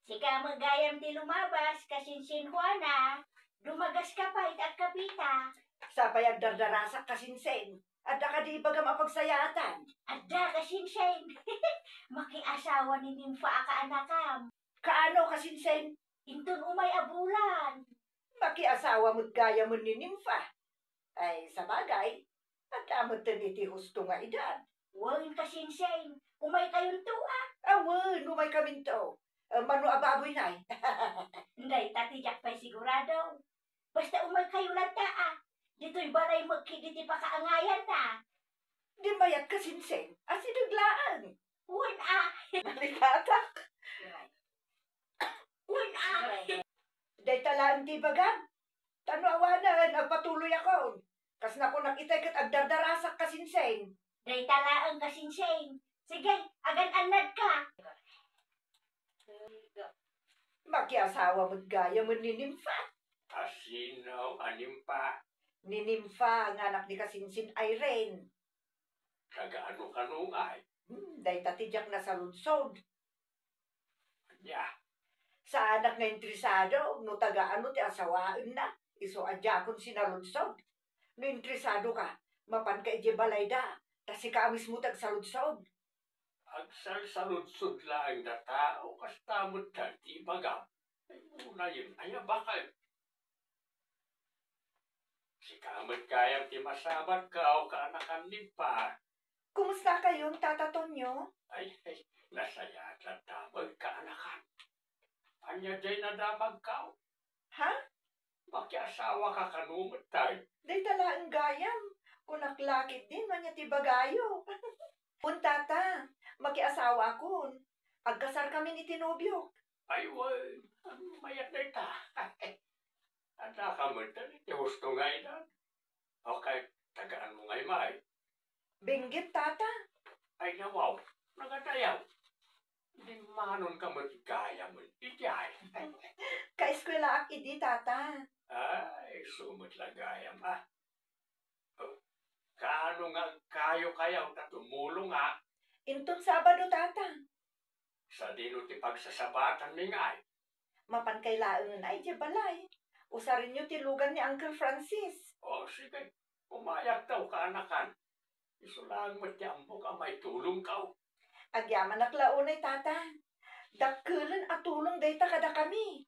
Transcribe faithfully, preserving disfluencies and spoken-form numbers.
Sika met gayam ti lumabas, kasinsin Juana. Dumagaska pay iti agkapita. Sapay agdardarasak, kasinsin. Adda kadi ibagam a pagsayaatan? Adda, kasinsin. Makiasawa ni Nimfa a kaanakam. Kaano, kasinsin? Inton umay a bulan. Makiasawa met gayamen ni Nimfa. Ay, sabagay, adda metten iti husto nga edad. Wen, kasinsin, umaykayonto a. Awen, umaykaminto. Eh, mano a baboy, nay? Dayta ti diak pay sigurado. Basta umaykayo latta a. Ditoy balay met ketdi ti pakaangayanna. Di mayat, kasinsin, asideg laeng. Wen a. Nalikatak. Wen a. Dayta laeng ti ibagam. Ta no awanen, agpatuloyakon. Kas nakunak itay ket agdardarasak, kasinsin. Dayta laeng, kasinsin. Sige, agan-annadka. Makiasawa met gayamen ni Nimfa. A sino a Nimfa? Ni Nimfa nga anak ni kasinsin Irene. Taga ano kano ngay? Hmm, dayta ti diak nasaludsod. Ania? Saanak nga interesado no taga ano ti asawaenna, isu a diakon sinaludsod. No interesadoka, mapanka idiay balayda, ta sika a mismo ti agsaludsod. Agsalsaludsod laeng dayta, o kasta met ti ibagam. Ay, unayen, aya bakit? Sika met gayam ti masabatka, o kaanakan ni Pa. Kumustakayon, Tata Tonyo? Ay, ay, nasayaat latta met, kaanakan. Ania diay nadamagka? Ha? Makiasawaka kano met tay? Dayta laeng gayam. Kunak la ketdin no ania ti ibagayo. Wen, Tata, makiasawaakon. Agkasarkamin iti nobiok. Ay, wen, mayat dayta. Adda ka met iti husto nga edad. Okay, taga ano ngay, May? Benguet, Tata. Ay, nawaw, nagadayaw. Dimmanon ka met gayam idiay. Kaeskuelaak idi, Tata. Ay, isu met la gayam, a. Kaano nga agkayo kayaw ta tumulong, a? Inton Sabado, Tata. Sadino ti pagsasabaatan mi ngay? Mapankay laengen a idiay balay. Usarenyo ti lugan ni Uncle Francis. O, sige. Umayakta, o kaanakan. Isu laeng met ti ammok a maitulongkaw. Agyamanak la unay, Tata. Dakkelen a tulong dayta kadakami.